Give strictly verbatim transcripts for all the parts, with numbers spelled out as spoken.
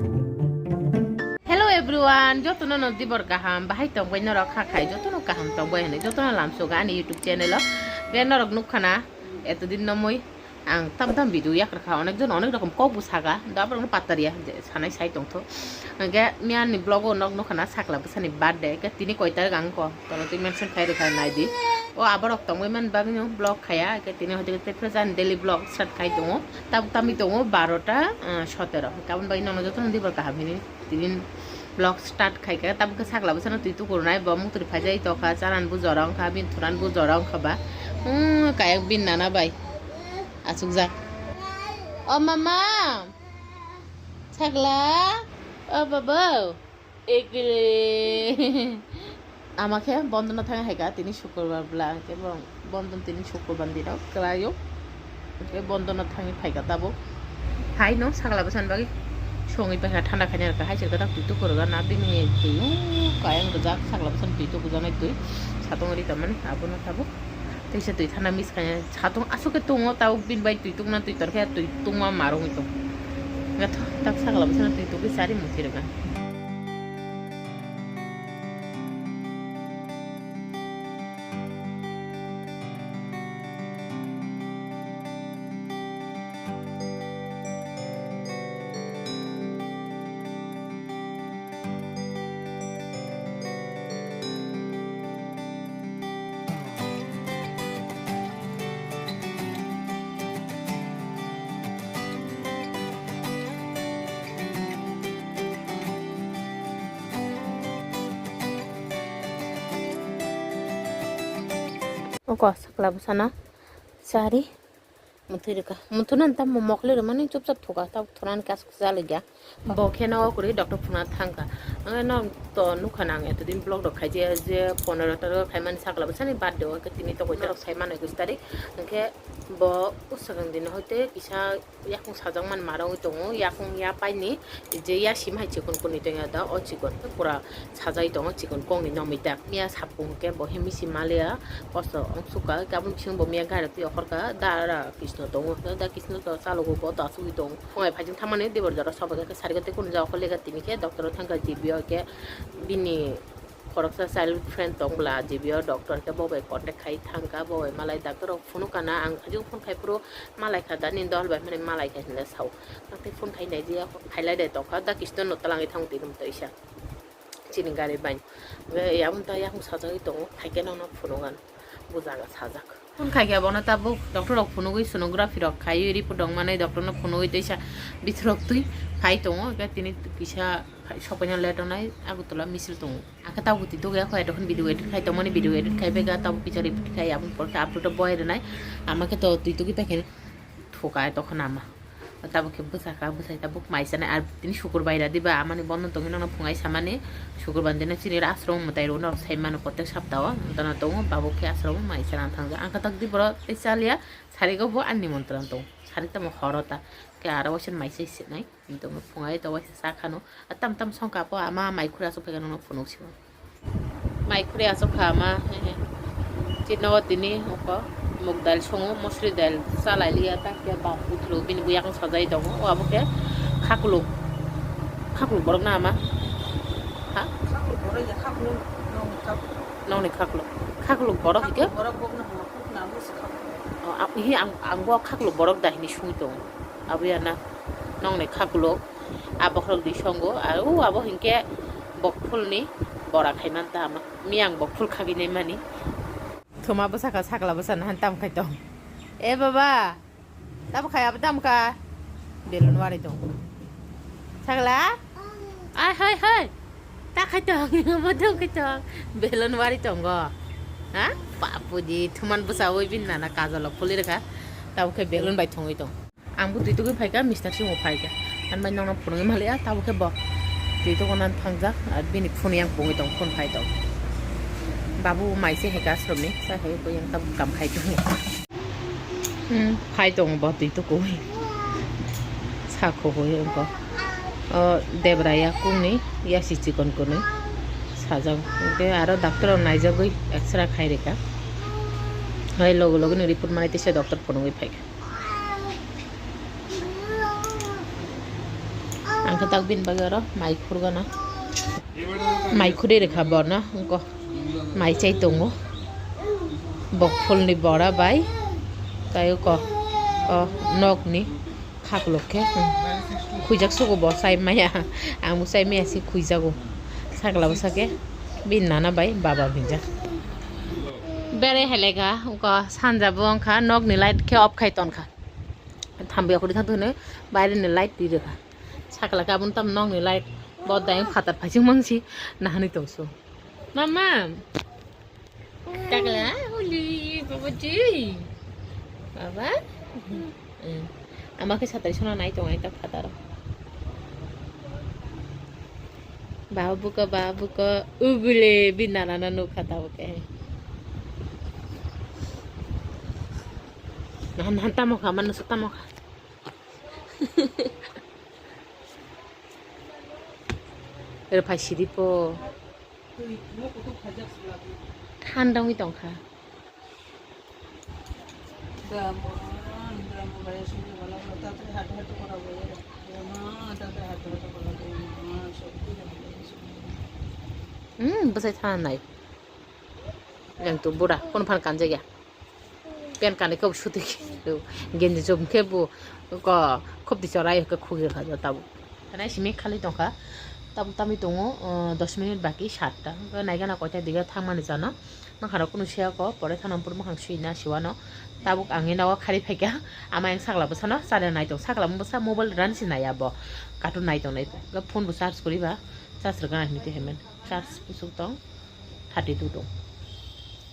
Hello everyone, jotono no dibor kaham, bahai tongbai norok kha khai, jotono kaham tongbai hinwi, jotono lamsogo ani YouTube channel o. Be norok nukha na, etodin no mui ang tam tam video yakrwkha, onek jon onek rokom kok bo saka, do aborok no patta riya, je sanai sai tongtho. Hwnkhe miyani vlog o nok nukha na, sakla bwsani birthday, hwnkhe tini koi tarik ang ko, tolo twi mention khai rwkha, naidi. O aborok tongbai man bagwi no vlog khaya, hwnkhe tini hoite khe tei phano jani daily vlog start khai tongo. Tabuk tamwi tongo barota, ah, sotero. Aboni bagwi nono jotono dibor kaham hini tinin vlog start khaikha. Tabuk khe sakla bwsano twi tukurunai, bo muktrwi phaijai tokha, chanan bo jora wngkha, bini thuran bo jora wngkha ba. Hmm, kayang bini nana bai achukjak. O mama, sakla, o babo. Ekre. Ama khe bondono thangwi hai kha, tini sukurbar bla, hwnkhe bo bondon tini sukurbar dino kwlaio. Hwnkhe bondono thangwi phai kha tabuk. Hai no sakla bwsani bagwi songwi paikha, thanda khaina rwkha, hai se kwtak twi tukurwkha na, bini twi, o, kayang rijak, sakla bwsani twi tukujaknai twi, satong ri tongmani, abono tabuk. Teisa twi thana miss khaina satung aswk khe tongo, tabuk bini bai twi tukna twi torkhe twi tungma marwngwi tong. Wngkha tak sakla bwsano twi tugwi chari muthwi rwkha. Oko sakla bwsano chari. Muthwi rwkha. Muthunani tamo mokle rwmani chupchap thuka, tabuk thunani kaisa kwchalik ya. Bo khe no kwrwi doctor phunukna thangkha. Ang no to nukha nang etodin vlog rok khaijaya je pondro tarik o khaimani sakla bwsani birthday o, hwnkhe tini tokoi tarik, saimano ekus tarik. Hwnkhe bo usakang dini hoite kisa yakung sajakmani marwngwi tongo, yakung ya paini je ya sim hai chikon kunui tongya da o chikon khe pura sajai tongo chikon kongni nomwi ta. Miya sapung hwnkhe bo himwi si maliya kosto wng sukha, hwnkhe aboni bisingo bo miya gari twi okhorkha, da ara Krishna tongo, da Krishna to chalogo bo to asugwi tongo. Phungai phaijing thamani dibor jora sobai khe sarigati kunu jaga khe lega tini khe doctor o thangkha G B o khe bini khoroksa child friend tong bla G B o doctor khe bo bai contact khai thangkha, bo bai malai doctor rok phunukha na, ang phaijing phone khai phuru malai kha da nini dol bai mani malai kha hinwi sao. Ang tei phone khai nai jia khailai dai tongkha da Krishna no twlangwi thang twi rum twi sa. Chini gari bai. Hwnkhe yaboni ta yakung sajagwi tongo, haikhe nono phunukgano. Bo jaga sajak. Phone khaikhe bono tabuk doctor rok phunugwi sonography rok khaiwi report rok manwi doctor no phunugwi teisa bithorok twi phai tongo. Hwnkhe tini kisa sokoina late wngnai Agartala misil tongo. Akhe tabuk twi tugwi yakho edokhon video edit khai tongmani, video edit khai bega tabuk kisa report khai aboni pore khe upload o boy rwnai. Ama khe to twi tugwi paikhe. Thuka ai tokha nama. Tabuk khe bwsakha, bwsai tabuk mai chanai, ar tini sukur bai ra diba, amani bondo tongwi nokno phungai samani. Sukur bai dino chini ashram mwtai rok norok sai mano, protek sapta o dono tongo, babuk khe ashram mai chana thangja. Ang khe tak di boro tei chaliya, sarigo bo ani nimontron tongo. Sari tamo horo ta, khe aro waisa mai se sinai. Tongwi phungai to waisa sa khano. A tam tam songkha po ama mai khura aswk phaikhe nokno phunuk sio. Mai khuri aswk kha ama, he he. Chini o tini oko muk dal songo, mosri dal salai liya ta khe bam buthulu bini buya khe sajai tongo. O abo khe khakluk, khakluk borok na ama? Ha? Khakluk borok ya, khakluk, nong khakluk. Nongni khakluk. Khakluk borok hike? Khakluk borok bokno hwnma khuk na abo se khakluk. O, a-, hi ang, ang bo khakluk borok da hini sungwi tongo. Abo ya na nongni khakluk. A bokhorok di songo, a, u abo hinkhe bokphulni bora khai man tamo. Miyang bokphul khagwi nai mani. Thuma bwsakha sakla bwsano han tam khai tong. E baba, tamo khai abo tam kha. Belon wari tong. Sakla? Ai hai hai. Ta khai tong, abo tong khai tong. Belon wari tongo. Ha? Papu di thuman bwsa oi bin nana kajalo phuli rwkha. Tamo khai belon bai thongwi tong. Ang bo twi tugwi phaikha, mister simo phaikha. Ani bai nokno phunugwi manliya, tabuk khe bo twi tugunani thangjak, ar bini phone yang pungwi tong, phone phai tong. Babu mai se heka asromni, sa hai bo yang tabuk kam khai tong. Hmm, phai tong bo twi tugwi. Sa khogwi wngkha. O Debra ya kungni, ya si chikon kunwi. Sajak. Hwnkhe aro doctor rok naijagwi X-ray khai rikha. Hai logo logo ni report manwi tisa doctor phunugwi phaikha. Ang khe tak bini bagwi oro mai khurgana. Mai khurwi rwkha bono, wngkha mai chai tongo. Bok phulni bora bai, tei wngkha o nokni khaklok khe, hmm, khwijak sugo bo chai maya. Ang bo chai maya se khwijago. Sakla bwsa khe bini nana bai baba hinjak. Bere helega wngkha sanja bo wngkha nokni light khe off khai tonkha. Thambiya khuri thang thune baire ni light twi rwkha. Sakla khe aboni tamo nokni light bo dayang phatar phaising mangsi nahanwi tongso. Mama. Takla, uli, baba ji. Baba. Hmm. Ama khe satai sona nai tong ai ta phataro. Baba buka, baba buka, ugule bi nana na nuk kha ta buka. Nahan, nahan tamo kha, mano sa tamo kha. Rwphai sidi po. Thanda wngwi tongkha. Hmm, bwsai thana nai. Yang tu bura, phone phan kanjak ya. Pen kani khe bo suti khe, genji chum khe bo ko khopti chorai khe khugi kha jo tabuk. Thanai simi khali tongkha, tabuk tamwi tongo, uh, dos minute baki satta. Naigana koita diga thangmani jano. Makharo kunu siya ko, pore thanam pur makhang sui na siwano. Tabuk ang ino khari phaikha, ama yang sakla bwsano chale nai tong. Sakla bwsa mobile ran si nai abo. Cartoon nai tong nai. Phone bo charge kuri ba, charge rwgana hinwi twi hemen. Charge kusuk tong, thirty two tong.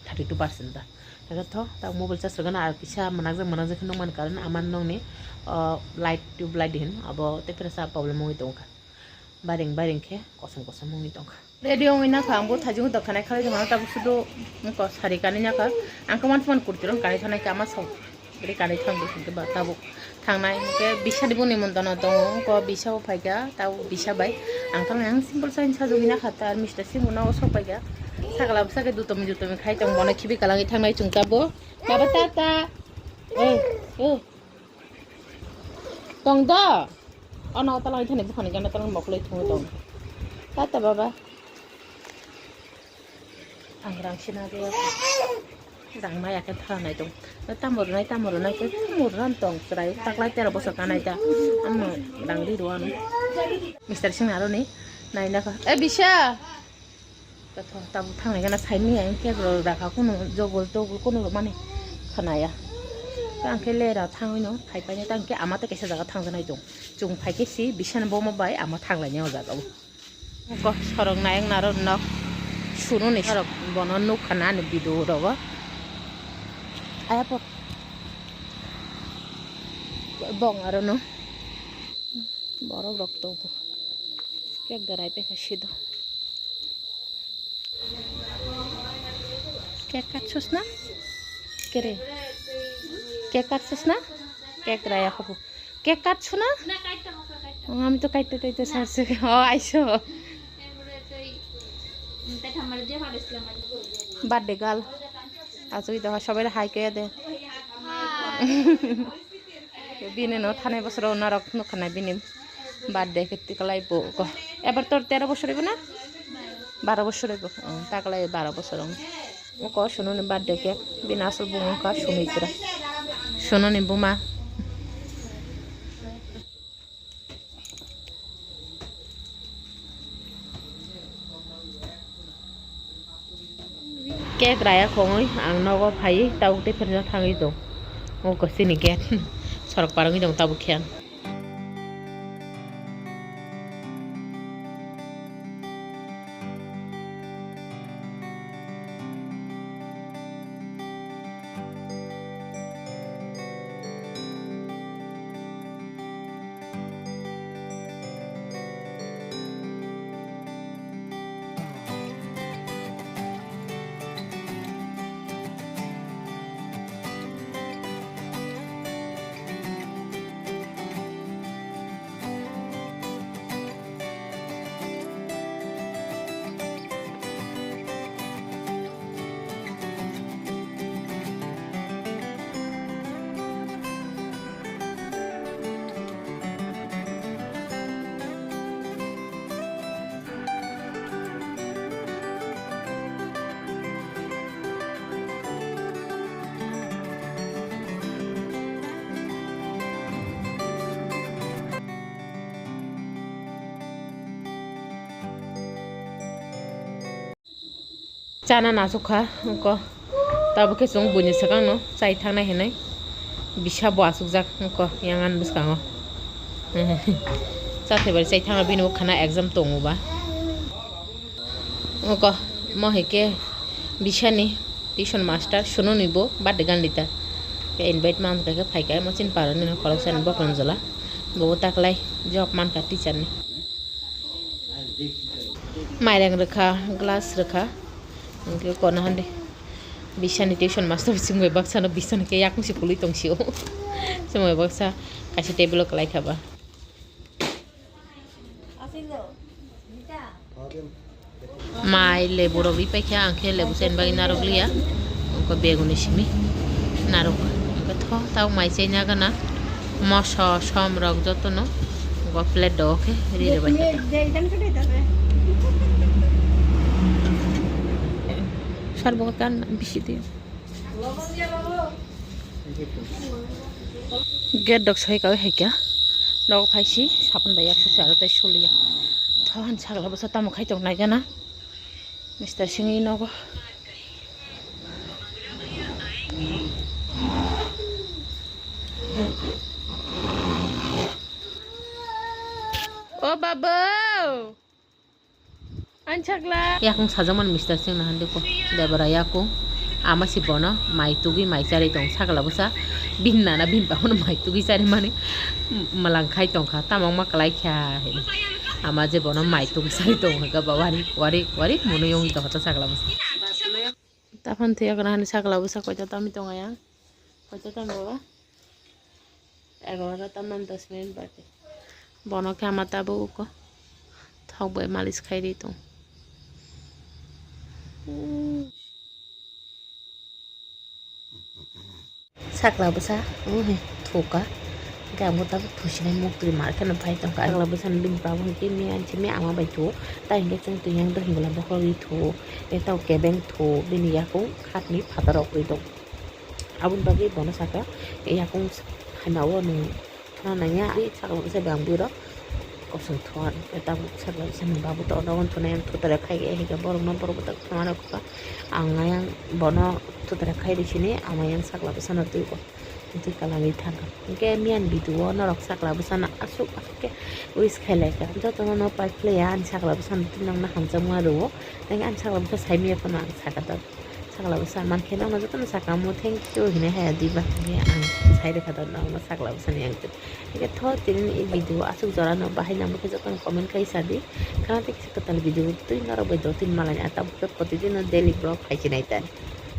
Thirty two percent da. Naithothok, ta mobile charge rwgana ar kisa mwnakjak mwnakjak khe nukmani karon ama nokni, o, light, tube light hin abo tei phirasa problem wngwi tongkha. Baring baring khe kosom kosom wngwi tongkha. Ready wngwi nakha, ang bo thajingo dokhanai khalai tongkha, tabuk sudu wngkha sari kanwi nakha. Ang khe uansukmani kurti rok kanwi thanai khe ama sok. Bwrwi kanwi thang bo hwnkhe ba tabuk thangnai hwnkhe bisa ni boni montano tongo, wngkha bisa bo phaikha, tabuk bisa bai ang thangna ang simple sa sajagwi nakha, tar Mister Singh bo nogo sok paikha, sakla bwsa khe dutomi dutomi khai tong, bono khibi kalangwi thangnai chwng tabuk. Baba tata. Oi, o. Tong do? Ono talangwi thani buphani gana talangwi mokloi thungwi tong. Tata baba. Ang rang sina de. Rang maya khe tharanai tong. Tamo rwnai, tamo rwnai khe tamo rwna tong. Chwrai taklai tero bosor kanai ta. Amo rang di rw ano. Mister Singh aroni nai nakha. E bisa. Tamo tamo thangnai gana sai maya khe rw rakha kunu jogol togol kunu mani khanaya. Ta ang khe lera thangwi no thaipai ta ang khe ama ta kaisa jaga thangjanai tong. Chwng phai khe si bisa ni bomo bai ama thanglainai o jaga o. Ko sorok nayang naro nok sununi sorok bono nukha nani video rogo. Aya por bong arono borok rok tongo. Kek darai pekha sido. Kek katsos na? Kere. Kek katsos na? Kek raya khobo. Kek katso na? Ong, ami to kaito kaito sarse. O, aiso. Birthday girl. Aso ito sobai hai kaya de. Bini no thanai bosoro narok nukhanai bini birthday khe tikalai bo ko. Ebar tor tero bosor ibo na? Baro bosor ibo. Oh, takalai baro bosor ong. Ko Sununi birthday khe bini asol bumung kha Sumitra. Sununi buma. Cake raya khongwi ang nogo phaiwi tabuk tei pherjak thangwi tong. Oko chini gate sorok par wngwi tong tabuk khe ang. Chana nasuk kha, wngkha. Tabuk khe chwng buini swkangno chai thangnai hinwi bisa bo asukjak, wngkha, yang ani bwskango. Chathai bai chai thangna bini bo khana exam tongo ba. Wngkha, mo hai khe bisani tuition master Sununi bo birthday gan lita. Khe invite man kha khe phai kha, mo chin parani no khoroksa ni bokhorok jola. Bo taklai job man kha teacher ni. Mairang rwkha, glass rwkha. Hwnkhe kono hande bisani tuition master chwng bai baksa no bisani khe yakung se kwlwi tong sio. Chwng bai baksa kaisa table o kwlai kha ba. Mai lebu rok ri paikha, ang khe lebu chaini bagwi narwk liya. Wngkha beguni simi narwk. Hwnkhe tho, tabuk mai chaina gana moso som rok jotono go plate o khe ri rwbaikha. Sar bo kan bisi de. Gate dok soi kawi hai kha. Nogo phai si sapun bai yaksu se aro tei suliya. Tho han sagla bwsa tamo khai tong nai gana. Mister Singh i nogo. O babu. Ani sagla. Yakung sajakmani Mister Singh na hande ko. Debra yakung. Ama si bono mai tugwi mai charwi tong sagla bwsa. Bini nana bini babono mai tugwi charwi mani. Mwlang khai tongkha. Tamo wngma kwlai kha hinwi. Ama je bono mai tugwi charwi tong hwnkha ba wari wari wari mwnwi wngwi tongkha ta sagla bwsa. Taphano thwiya kana hani sagla bwsa koita tamwi tong ayang. Koita tam baba? Egarota tam nang dos minute baki. Bono khe ama tabuk uko thok bai malis khai ri tong. Sakla bwsa, wngkhe thuka. Hwnkhe ang bo tabuk thusinai muktwi mar kheno phai tongkha. Sakla bwsani bini babu hwnkhe miyan simi ama bai thuo. Tai hwnkhe chwng twi yang dohingla bokhorok ri thuo. Tei tabuk kebeng thuo bini yakung khatni phatarok ri tong. Aboni bagwi bono saka yakung hamya o nwng. Khna nangya, ai sakla bwsa bang bwrok kosong thor, tabuk sakla bwsa ni babu to nogo thunai ang thutara khai ya, hika borok no borok bwtak thuma rok kha. Ang ayang bono thutara khai ri sini, ang ayang sakla bwsa no twi o, twi kalangwi thangkha. Hwnkhe miyan video o norok sakla bwsa no aswk aswk khe wish khai lai kha. Joto no no pai phlai ya, ani sakla bwsa no twi nang no hamjakma rw o, tei ani sakla bwsa sai manya phano ang sakha ta. Sakla bwsa mankhe nokno jotono sakamo thank you hinwi haya diba hinwi ang sai rwkha da nokno sakla bwsani ang twi. Hwnkhe tho tini ni video aswk jora no bahai nang bwkhe jotono comment khai sadi. Khana tei kisa kwtal video twi norok bai do tin malai ata bwkhe protidin no daily vlog khai chinai ta.